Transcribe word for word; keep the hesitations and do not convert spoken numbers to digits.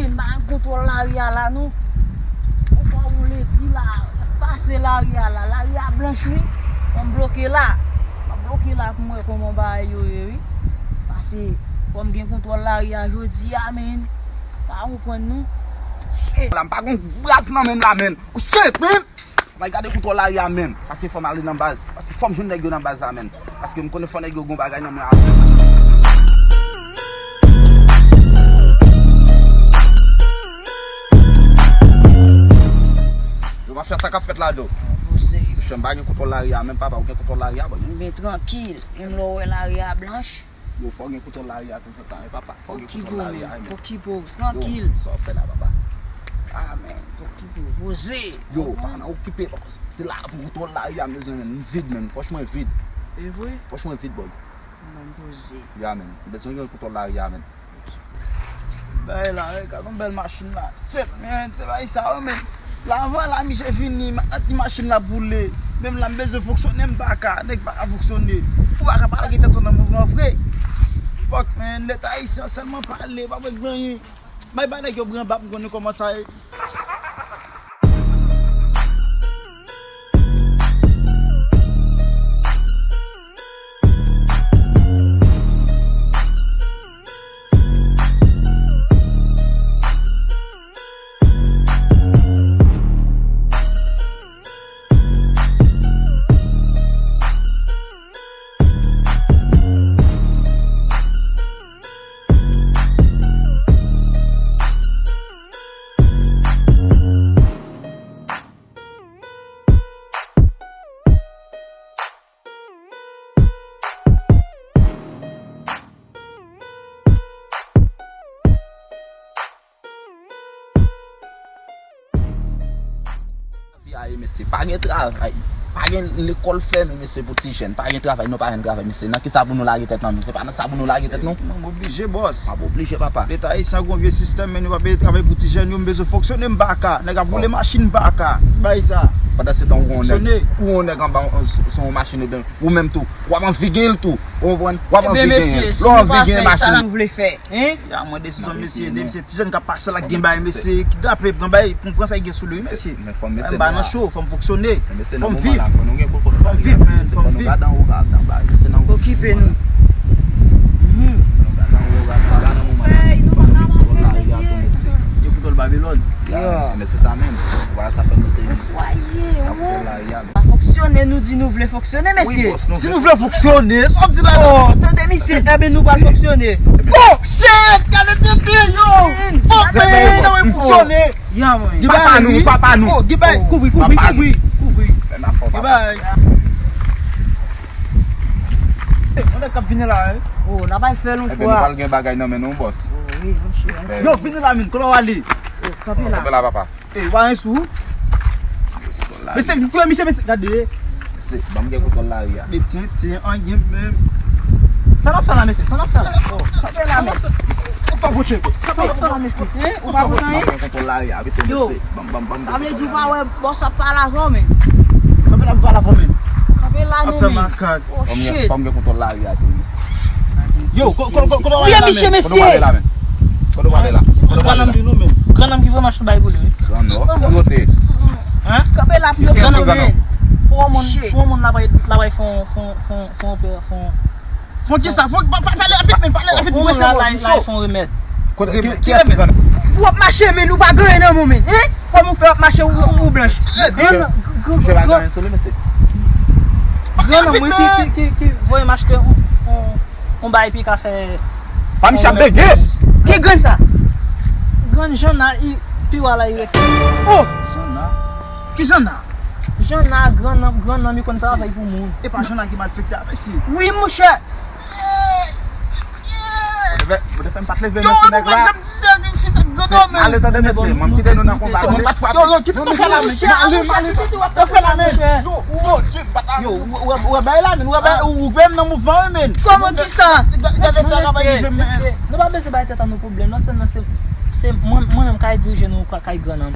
M pa gen kontwòl lari a la non. Ou pa woule di la, pase lari a la, lari a blanch wi. Fò m bloke la. M ap bloke la pou m wè kòman bagay yo ye wi. Pase fò m gen kontwòl lari a jodi a, men. Pa konprann non. Shit. La m pa gon braz nan menm la, men. Oh, shit, man! Fò m al gade kontwòl lari a menm. Paske fò m ale nan baz. Paske fò m jwenn nèg yo nan baz la menm. Paske m konnen fò nèg yo gon bagay nan men a menm. Yo pa fè sa k ap fèt la do. Poze. Monchè, m pa gen kontwòl lari a menm, papa, ou gen kontwòl lari a, bòy. Men trankil. Menm lè w wè lari a blanch. Yo, fò w gen kontwòl lari a toujou tan, wi, papa. Fò w gen kontwòl lari a, wi, men. Okipe w, okipe w, trankil. Yo, sa w fè la, papa? Ah, men, okipe w, poze. Yo, pa nan okipe, papa. Se la pou kontwòl lari a, m bezwen, men. M vid, men. Pòch mwen vid. E vre? Pòch mwen vid, bòy. Mwen poze. Ya, men. M bezwen gen kontwòl lari a, men. Bay la, wi, gad yon bèl machin la. Shit, men, se bagay sa yo, men. Lavan la, misye vini, ma-, di machin la boule. Menm la, m bezwen fonksyone, m pa ka. Nèg pa ka fonksyone. Ou pa ka pa lage tèt ou nan mouvman vre. Fòk, men, Leta ayisyen an sèlman pale, pa fè granyen. Bay ba nèg yo bran bab, m konnen kòman sa ye. Lavi a ye, mesye, pa gen travay, pa gen lekòl fèmen, mesye, pou ti jèn, pa gen travay, nou pa jwenn travay, mesye, nan kisa pou nou lage tèt nan nou? Se pa nan sa pou nou lage tèt nou? M oblije, bòs. M ap oblije, papa. Leta ayisyen an gon vye sistèm, men nou pa peye travay pou ti jèn yo, m bezwen fonksyone, m pa ka. Nèg ap boule machin, m pa ka. Bay sa. Pandan se tan, ou gon nèg, ou gon nèg anba, sou yon machin, ebyen, ou menm tou, w ap anvi gen l tou. Ou konprann? W ap anvi gen l. Lè w anvi gen machin. Sa nou vle fè. Hein? Ya, mwen desizyon, mesye, de mesye, ti jèn k ap pase la, k gen bagay, mesye, ki drape, pran bagay, pran, pran sa ki gen sou li, mesye. Men fò m, mesye, m pa nan cho, fò m fonksyone. Fò m viv. Fò m viv, men, fò m viv. Okipe nou. Yo kontwòl Babilòn. Ya, men se sa menm. Ou pa sa fè nou te. Pa fonksyone, nou di nou vle fonksyone, mesye. Si nou vle fonksyone, sa w ap di la? Oh, tande, mesye, enben nou pral fonksyone. Oh, shit, gade tete, yo. Fòk, mesye, nou fonksyone. Ya, mwen. Papa nou, papa nou. Oh, Gibay, kouvri, kouvri, kouvri, kouvri. Gibay. Yon nèg k ap vini la, wi. Oh, n ap al fè l yon fwa. Enben nou pral gen bagay nan men nou, bòs. Oh, wi, monchè. Yo, vini la, men, kote w ale? Oh, kanpe la. Kanpe la, papa. Ey, ou pa gen sou? Mesye, fè misye, mesye, gade. Mesye, ban m gen kontwòl lari a. Mete, te, anyen menm. Sa n ap fè la, mesye? Sa n ap fè la? Sa n ap fè la, mesye? Sa n ap fè la, mesye? Hein? Ou pa kontan, hein? Ban m gen kontwòl lari a, mete, mesye. Yo. Ban m, ban m, ban m gen kontwòl lari a. Sa vle di ou pa wè bòs ap pale avè w, men. Kanpe la, m ap vwale avè w, men. Kanpe la, non, men. Oh, shit. Fò m gen kontwòl lari a tou, mesye. Yo, ko-, ko-, ko-, kote w ale la, men? Kote w ale la, men? Kote w ale la? Kote w ale la? Grannanm ki voye machin bay pou li, wi. Grannanm, ki kote? Hein? Kanpe la pou yo pran nou, men. Pou yon moun, pou yon moun la bay, la bay fon, fon, fon, fon, fon, fon. Fon kisa? Fon, pa, pa, pale rapid, men, pale rapid, mwen se bòs, m cho. Fon remèd. Kote, ki, ki remèd? Ou ap mache, men, ou pa gen anyen nan men w, men. Hein? Kòman w fè w ap mache ou, ou blanch? Hein? Grannanm, wi, ki, ki, ki, ki voye m achte yon, yon, yon bagay pi ka fè. Pa misye ap bege. Ki grann sa? Grann Janna, i, pi wa la, i rete. Oh! Janna? Ki Janna? Janna, grannanm, grannanm, i konn travay pou moun. E pa Janna ki malfektè a, mesye? Wi, monchè. Ou te fè, ou te fè m pa t leve men sou nèg la. Yo, nou pa janm di sa, gen fi sa grandon, men. Ale, tande, mesye, m ap kite nou nan konba. Yo, yo, kite nou fè la, men. Ale, ale, tande, fè la, men. Yo, yo, ou, ou, ou, ou, bay la, men. Ou, bay, ou, ou, ou, nan mouvman, men. Kòman, kisa? Gade sa k ap rive, men. Nou pa bezwen bay tèt an nou pwoblèm, non, se, non, se, se mwen, mwen menm k al dirije nou, k al, k al grannanm.